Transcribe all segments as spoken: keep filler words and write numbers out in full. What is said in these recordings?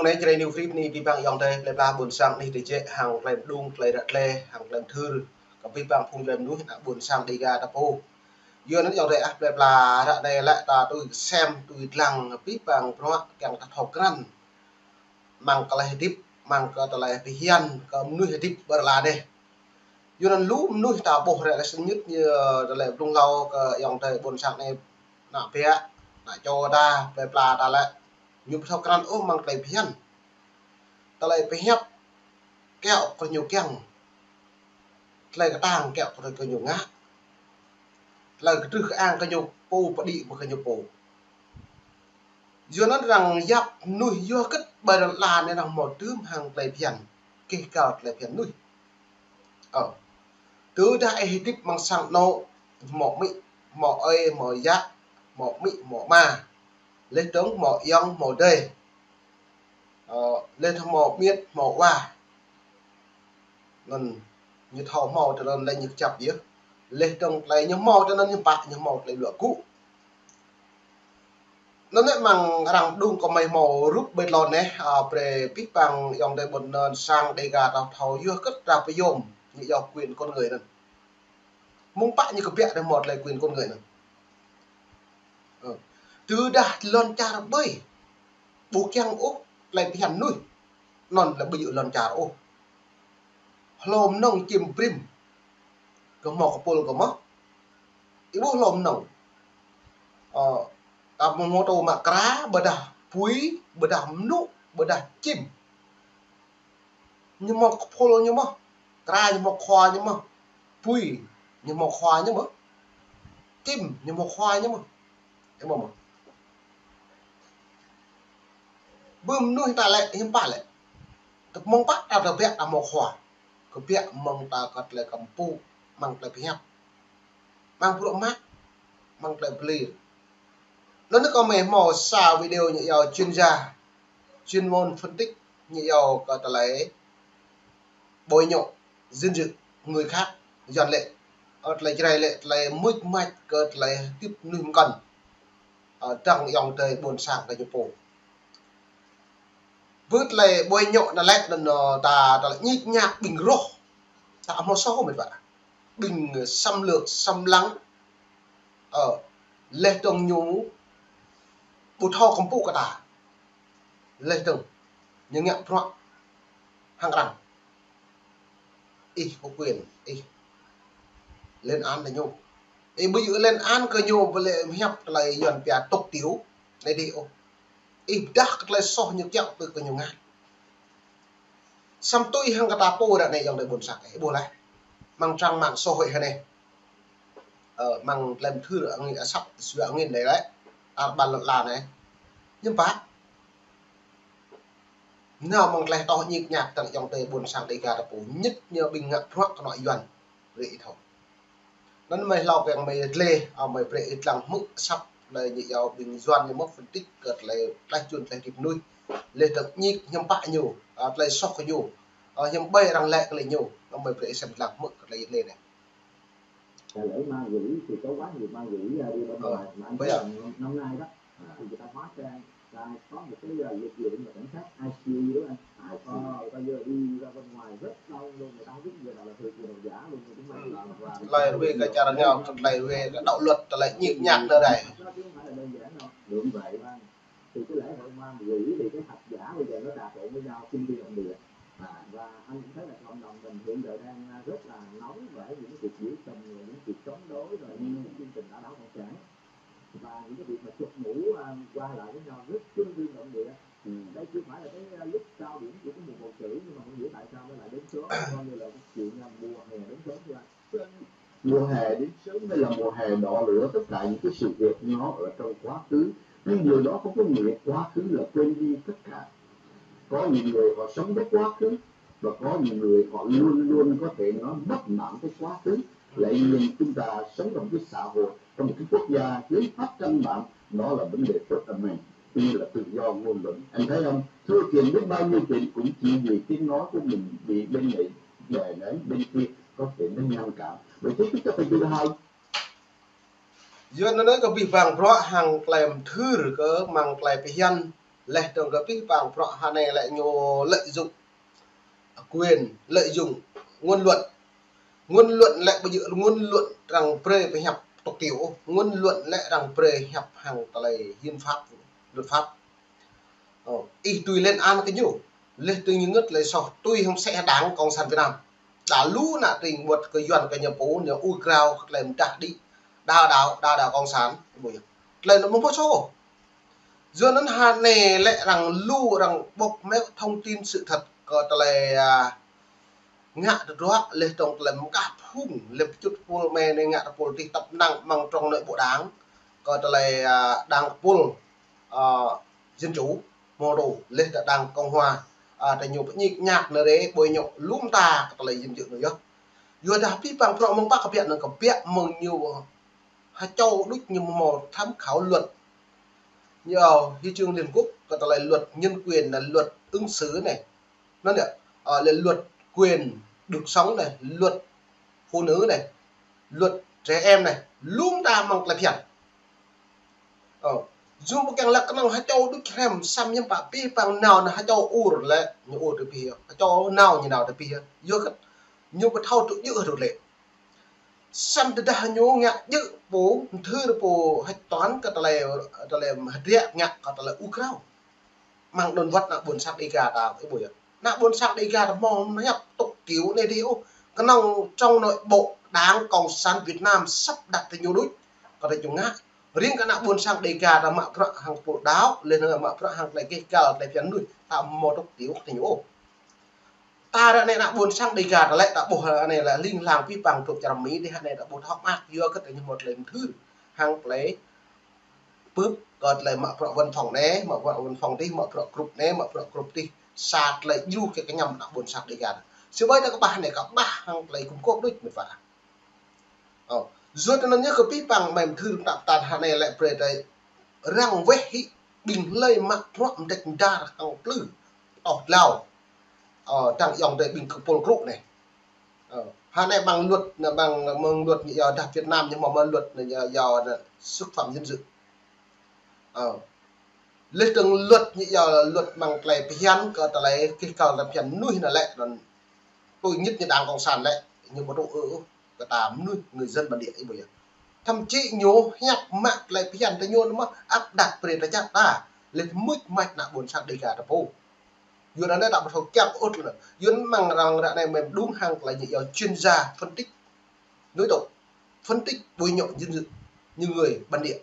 Anai Jrai New Free anai abih bang ayŏng adơi plơi pla ƀôn sang anih tơjĕ hăng tơlơi mơđung, tơlơi ră tơlơi, hăng tơlơi mơthưr kơ abih bang phung djuai mơnuih ană ƀôn sang Dêga ta pô. Yua anŭn ayŏng adơi ah plơi pla ră anai lĕ ta tui kơsem, tui lăng abih bang bruă kiăng ta thâo krăn amăng tơlơi hơdip, amăng kơ tơlơi phiăn kơ mơnuih hơdip ƀơi lŏn anai. Yua anŭn lu mơnuih ta ƀuh ră anai sĭt ñu tơlơi blung hlâo kơ ayŏng adơi ƀôn sang anai, ană bă, ană čô ta, plơi pla ta lĕ ñu ƀu thâo krăn ôh amăng tơlơi phiăn. Tơlơi pơhiăp kiaŏ kơ ñu kiăng, tơlơi kơtang kiaŏ kơ ñu ngă, tơlơi kơtrưh kơang kơ ñu pô, pơđĭ ƀơi kơ ñu pô. Yua anŭn arăng yap mơnuih yua hơget ƀơi lŏn anai arăng hmâo tơm hăng tơlơi phiăn, kơ kơ tơlơi phiăn mơnuih. Ơ. Tơdah ih hơdip amăng sang anŏ, hmâo amĭ, hmâo ơi, hmâo yă, hmâo amĭ, hmâo ama, laih dơ̆ng hmâo ayŏng, hmâo adơi, ơ, laih dơ̆ng hmâo amiêt, hmâo wa. Anŭn ñu thâo hmâo tơlơi anŭn lĕ ñu kơjăp yơh. Laih dơ̆ng tơlơi ñu hmâo tơlơi anŭn ñu pă, ñu hmâo tơlơi luă gŭ. Anŭn lĕ amăng arăng mơđung kơ mơi hmâo rup ƀơi lŏn anai, a, brơi abih bang ayŏng adơi ƀôn sang Dêga ta thâo yua hơget ta pơyom ñu yua quyền con người anŭn. Mơ̆ng pă ñu kơbiă đah hmâo tơlơi quyền con người anŭn. Ơ. Tơdah lŏn čar ƀơi ƀu kiăng ôh tơlơi phiăn mơnuih, anŭn lĕ ƀu djơ̆ lŏn čar ôh. Hlô mơnơ̆ng čim brĭm, kơ hmâo kơpul kơ mơ̆. Ih ƀuh hlô mơnơ̆ng. Ơ, ta mơ̆ mơtô mă kra, ƀôdah bui, ƀôdah mơnŭ, ƀôdah čim. Ñu hmâo kơpul ñu mơ̆, kra ñu hmâo khua ñu mơ̆, bui ñu hmâo khua ñu mơ̆, čim ñu hmâo khua ñu mơ̆. Ih ƀuh mơ̆. Ƀơi mơnuih ta lĕ hiư̆m pă lĕ. Tơdah mơ̆ng pă ta tơbiă ta hmâo khua. Kơbiă mơ̆ng ta kơ tơlơi kơmpŭ, amăng tơlơi pơhiăp, amăng bruă mă, amăng tơlơi pơlir. Anŭn kơ mơi hmâo sa video ñu yua chuyên gia, chuyên môn phân tích ñu yua kơ tơlơi bôi nhọ, danh dự người khác, Yuan lĕ, ơ, tơlơi Jrai lĕ, tơlơi mŭt mač kơ tơlơi hơdip mơnuih mơkŏn. Ơ, dăng ayŏng adơi ƀôn sang ta ñu pô. Ƀơi tơlơi bôi nhọ anŭn lĕ anŭn, ơ, ta, ta lĕ ñik ñak ƀing roh. Ta hmâo soh mĕt wa. Ƀing xâm lược, xâm lăng. Ơ, laih dơ̆ng ñu ƀu thâo kơmpŭ kơ ta. Laih dơ̆ng ñu ngă bruă hăng arăng. Ih có quyền, ih lên án kơ ñu. Ih ƀu djơ̆ lên án kơ ñu, ƀu lĕ hiăp tơlơi Yuan pia tục tiểu. Anai dih ôh. Ih pơdah kơ tơlơi soh ñu kiaŏ tui kơ ñu ngă. Samơ̆ tui hăng kơ ta pô ră anai ayŏng adơi ƀôn sang, ih ƀuh laih. Amăng trang mạng xã hội hơnai. Ơ, amăng tơlơi mơthưr angĭn asăp, sua angĭn anai lĕ. Tar ƀar lŏn ala anai. Hiư̆m pă. Nao amăng tơlơi tŏ ñik ñak tơ̆ng ayŏng adơi ƀôn sang Dêga ta pô, ñit ñu ƀing ngă bruă kơnŏ Yuan. Brơi ih thâo. Anŭn mơi hlâo kiăng mơi dleh, a, mơi brơi ih lăng hmư̆ asăp tơlơi ñu yua ƀing Yuan ñu mơ̆ phân tích kơ tơlơi tlaih čun tlaih hơdip mơnuih. Laih dơ̆ng ñik hiư̆m pă ñu, a, tơlơi soh kơ ñu, a, hiư̆m ƀơi arăng lĕ kơ lĕ ñu, anŭn mơi brơi ih sem lăng hmư̆ kơ tơlơi dleh anai. Là lễ ma quỷ thì có quá nhiều ma quỷ, à, đi bên ngoài, mà anh thấy là năm nay đó, thì người ta hóa trang ra có một cái, à, lực lượng là cảnh sát I C U đó anh. Ờ, coi như là đi ra bên ngoài rất đông luôn, người ta không biết giờ nào là thường thường là giả luôn, người cũng may là và tơlơi ruai kơ čar rơngiao, tơlơi ruai kơ đạo luật, tơlơi ñik ñak anai rai. Đó chứ không phải là đơn giản đâu. Đúng vậy. Thì cái lễ hội ma quỷ thì cái thạch giả bây giờ nó trà trộn với nhau kinh thiên động địa. À, và anh cũng thấy là cộng đồng mình hiện giờ đang, à, rất là nóng về những cuộc biểu tình, rồi những cuộc chống đối, rồi những cái chương trình đả đảo cộng sản. Và những cái việc mà chụp mũ, à, qua lại với nhau rất kinh thiên động địa. Đây chưa phải là cái, à, lúc cao điểm của cái mùa bầu cử, nhưng mà không hiểu tại sao nó lại đến sớm, coi như là cái chuyện, à, mùa hè đến sớm như vậy. Mùa hè đến sớm hay là mùa hè đỏ lửa, tất cả những cái sự việc nó ở trong quá khứ, nhưng điều đó không có nghĩa quá khứ là quên đi tất cả. Có những người họ sống với quá khứ và có những người họ luôn luôn có thể nói bất mãn cái quá khứ. Lẽ nhiên chúng ta sống trong cái xã hội, trong một cái quốc gia hiến pháp căn bản, đó là vấn đề First Amendment, cũng như là tự do ngôn luận. Anh thấy không? Thưa kiện biết bao nhiêu chuyện cũng chỉ vì tiếng nói của mình bị bên này đè nén, bên kia có thể nó ngăn cản. Vậy thì chúng ta phải tự hào. Yua anŭn kơ abih bang bruă hăng tơlơi mơthưr kơ amăng tơlơi phiăn Laih dơ̆ng kơ pih pang prŏ hơnai lĕ ñu lợi dụng quyền, lợi dụng ngôn luận. Ngôn luận lĕ ƀu djơ̆ ngôn luận arăng brơi pơhiăp tŏk tui ôh, ngôn luận lĕ arăng brơi hiăp hăng tơlơi hiến pháp, luật pháp. Ơ, ih tui lên án kơ ñu. Laih dơ̆ng ñu ngă tơlơi soh tui hăng sĕ Đảng Cộng sản Việt Nam. Đa lu ană tring ƀuăt kơ Yuan kơ ñu pô, ñu ur krao kơ tơlơi mơdah đĭ, đao đao, đao đao Cộng sản, ƀu djơ̆. Tơlơi anŭn mơ̆ pơsô. Yua anŭn hơnai lĕ arăng lu arăng bộc mĕo thông tin sự thật kơ tơlơi, a, ngă tơdruă laih dơ̆ng tơlơi mơkah phung, laih pơčut pul mĕ anai ngă tơpul tih tăp năng amăng trong nội bộ Đảng, kơ tơlơi, a, Đảng pul, a, Dân chủ, mơ̆ tŭ, laih dơ̆ng Đảng Cộng hòa, a, tơ ñu pơñik ñak nơ̆ rê, ƀơi ñu lŏm ta kơ tơlơi yim jơ̆ nơ̆ yơh. Yua dah pih pang prŏ mơ̆ng pă kơ biă nơ̆ kơ biă mơ̆ng ñu hơčâo đôč ñu mơ̆ tham khảo luật. Ñu huy chương Liên Quốc kơ tơlơi luật nhân quyền anai, luật ứng xử anai. Anŭn yơh, ơ, lĕ luật quyền được sống anai, luật phụ nữ anai, luật trẻ em anai, lŏm ta amăng tơlơi phiăn. Ơ, yua ƀu kiăng lăk kơnơ̆ng hơčâo đôč hrăm, samơ̆ hiư̆m pă pih pang nao anai hơčâo ur lĕ, ñu ur tơ pih yơh. Hơčâo nao ñu nao tơ pih yơh. Yua kơ ñu ƀu thâo tŭ djơ̆ hơdrô̆ lĕ. Samơ̆ tơdah ñu ngă djơ̆ pô, mơthưr pô hơčâo tuan kơ tơlơi, tơlơi hơdră ngă kơ tơlơi ur krao. Amăng đôn wơ̆t ană ƀôn sang Đêga ta, ih ƀuh yơh. Ană ƀôn sang Đêga ta mơ̆ hiăp tŏk tui anai dih ôh. Kơnơ̆ng trong nội bộ Đảng Cộng sản Việt Nam sắp đặt tơ ñu đôč, kơ tơ ñu ngă. Riêng kơ ană ƀôn sang Đêga ta mă bruă hăng pul đao, laih anŭn mă bruă hăng tơlơi keh kal, tơlơi phiăn mơnuih, ta mơ̆ tŏk tui kơ tơ ñu ôh. Ta ră anai ană ƀôn sang Đêga ta lĕ ta ƀuh anai lĕ ling lang pih pang trup čar Mi dih, anai ta ƀuh thâo mơak yua kơ tơ ñu mơ̆ tơlơi mơthưr hăng tơlơi bưp kơ tơlơi mă bruă văn phòng anai, mă bruă văn phòng dih, mă bruă group anai, mă bruă group dih. Sa tơlơi djru kơ kơñăm ană ƀôn sang Đêga. Sĭt ƀai ta kơƀah anai kơƀah hăng tơlơi gum gôp đôč mơ̆n pă. Ơ, yua tơ anŭn yơh kơ pih pang mơ̆ng mơthưr tap tan hơnai lĕ brơi tơlơi răng weh hĭ ƀing hlơi mă bruă mơdĕč mơdar hăng plư. Ơ, tlao. Ơ, tăng yŏng tơ ƀing kơ pul krŭ anai. Ơ, hơnai amăng luật, anai amăng, amăng luật ñu yua dah Việt Nam ñu mơ̆ mă luật ñu yua, yua anai xúc phạm danh dự. Ơ. Laih dơ̆ng luật ñu yua luật amăng tơlơi phiăn kơ tơlơi keh kal tơlơi phiăn mơnuih anai lĕ, anŭn tui ñit ñu Đảng Cộng sản lĕ, ñu ƀu tŭ ư ôh kơ ta mơnuih người dân bản địa ih ƀuh yơh. Thậm chí ñu hiăp mă tơlơi phiăn tơ ñu anŭn mơ̆ áp đặt brơi tơ čar ta, laih mŭt mač ană ƀôn sang Đêga ta pô. Yua anŭn anai ta ƀu thâo kiăng ôh tui anŭn. Yua anŭn amăng arăng ră anai mơ̆ng đŭng hăng tơlơi ñu yua chuyên gia phân tích đối tượng, phân tích ƀơi ñu dân dự, những người bản địa.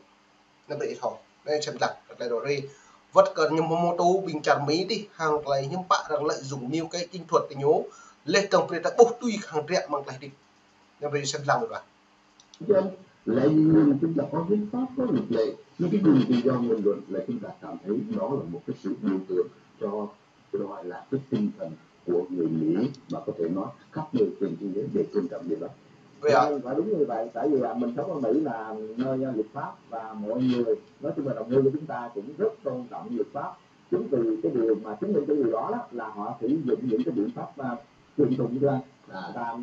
Anai brơi ih thâo, anai sem lăng kơ tơlơi rô rê. Wơ̆t kơ ñu mơ̆ mơ̆ tŭ ƀing čar Mi dih hăng tơlơi hiư̆m pă arăng lợi dụng mưu kế chiến thuật tơ ñu, laih dơ̆ng brơi ta ƀuh tui hăng hơdră amăng tơlơi hơdip. Anai brơi sem lăng mơ̆n pă. Dân, lẽ đương nhiên chúng ta có hiến pháp, có luật lệ, nhưng cái quyền tự do ngôn luận là chúng ta cảm thấy đó là một cái sự biểu tượng cho, tôi gọi là cái tinh thần của người Mỹ mà có thể nói khắp nơi trên thế giới đều tôn trọng điều đó. Và, và đúng như vậy, tại vì, à, mình sống ở Mỹ là nơi, à, luật pháp và mọi người, nói chung là đồng hương của chúng ta cũng rất tôn trọng luật pháp. Chính vì cái điều mà chứng minh cái điều đó đó là họ sử dụng những cái biện pháp, à, quyền tù như thế. À, và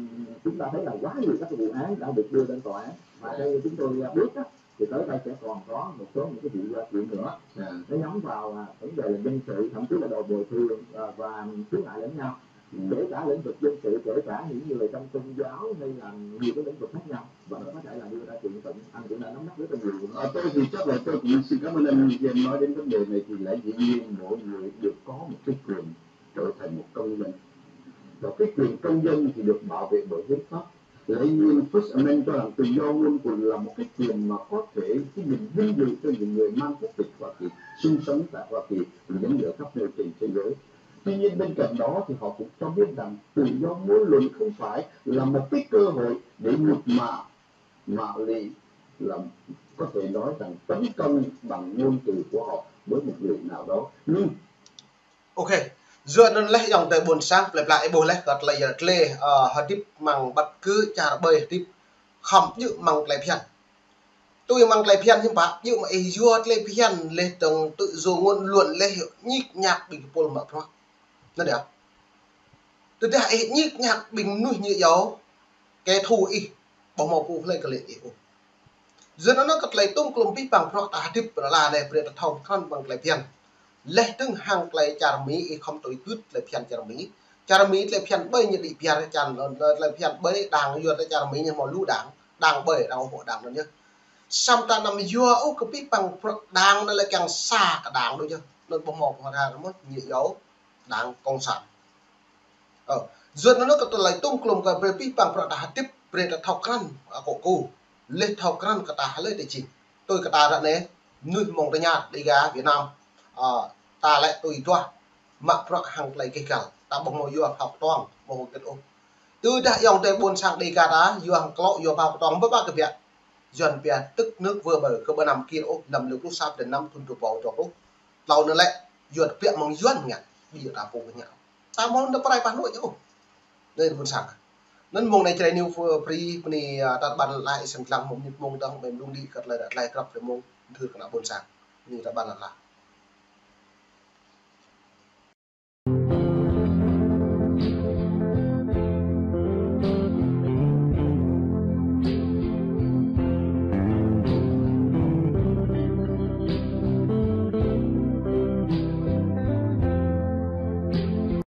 chúng ta thấy là quá nhiều các cái vụ án đã được đưa lên tòa án. Và theo như chúng tôi, à, biết á, thì tới đây sẽ còn có một số những cái vụ, à, kiện nữa. À. Nó nhắm vào, à, vấn đề là dân sự, thậm chí là đòi bồi thường, à, và khiếu nại lẫn nhau. Ừ. Kể cả lĩnh vực dân sự, kể cả những người trong tôn giáo hay là nhiều cái lĩnh vực khác nhau. Và nó có thể là đưa ra kiện tụng. Anh cũng đã nắm bắt rất là nhiều vụ. À, tôi thì chắc là tôi cũng xin cảm ơn anh Jim nói đến vấn đề này thì lẽ dĩ nhiên mỗi người được có một cái quyền trở thành một công dân. Và cái quyền công dân thì được bảo vệ bởi hiến pháp. Lẽ nhiên First Amendment cho rằng tự do ngôn luận là một cái quyền mà có thể chứng minh vinh dự cho những người mang quốc tịch Hoa Kỳ, sinh sống tại Hoa Kỳ, những người ở khắp nơi trên thế giới. Tuy nhiên bên cạnh đó thì họ cũng cho biết rằng tự do ngôn luận không phải là một cái cơ hội để nhục mạ, mạo lị, là có thể nói rằng tấn công bằng ngôn từ của họ với một người nào đó. Nhưng Ok. Yua anŭn laih yŏng tơ ƀôn sang plơi pla ih ƀuh laih kơ tơlơi yua tơlơi, ơ, hơdip amăng bất cứ čar ƀơi hơdip khŏm djơ̆ amăng tơlơi phiăn. Tui amăng tơlơi phiăn hiư̆m pă, djơ̆ mơ̆ ih yua tơlơi phiăn laih dơ̆ng tự do ngôn luận laih ñik ñak ƀing kơ pul mă bruă. Anŭn yơh. Tơdah ih ñik ñak ƀing mơnuih ñu yua kẻ thù ih, ƀu hmâo pô hlơi kơ lĕ ih ôh. Yua anŭn kơ tơlơi tŭm klum pih pang bruă ta hơdip pơ ala anai brơi ta thâo krăn amăng tơlơi phiăn. Leh tơ̆ng hăng tơlơi čar Mi, ih khŏm tui tui tơlơi phiăn čar Mi. Čar Mi tơlơi phiăn ƀơi ñu đĭ biar čan, tơlơi phiăn ƀơi đảng, yua tơlơi čar Mi ñu hmâo lu đảng, đảng ƀơi, đảng ủng hộ đảng anŭn yơh. Samơ̆ ta anăm yua ôh kơ pih păng bruă đảng anŭn lĕ kiăng sa kơ đảng đôč yơh. Anŭn ƀu hmâo pơhơra mơ̆n, ñu yua đảng cộng sản. Ơ, yua anŭn kơ tơlơi tŭm klum kơ brơi pih păng bruă ta hơdip, brơi ta thâo krăn, akŏ kơ. Leh thâo krăn kơ ta hlơi tơ jing. Tui kơ ta ră anai, mơnuih mơ̆ng tơña Đêga Việt Nam, ơ, ta lĕ tui duah, mă bruă hăng tơlơi gêh gal. Ta ƀu hmâo yua phao kơtuang, ƀu hmâo hơget ôh. Tơdah ayŏng adơi ƀôn sang Đêga ta, yua hăng klŏ, yua phao kơtuang, ƀu ƀă kơ biă. Yuan pia tức nước vừa bờ, kơ ƀu anăm kir ôh, lăm lơ pluh sa blan năm thŭn dua rơbâo dua pluh. Tlâo anŭn lĕ, yua biă mơ̆ng Yuan ngă, ƀu djơ̆ ta pô ngă. Ta hmâo anŭn tơpă rai pah anŭn ôh. Anai ƀôn sang. Anŭn mơ̆ng anai Jrai News Free, bơni, ơ, ta ƀăn lăi sĭt lăng mơ̆ng mơnit mơ̆ng dơ̆ng, ƀing mơ̆ng đĭ kơ tơlơi ră tơlơi krăp tơlơi mơ̆ng, thưa kơ ană ƀôn sang. Bơni ta ƀăn lăi.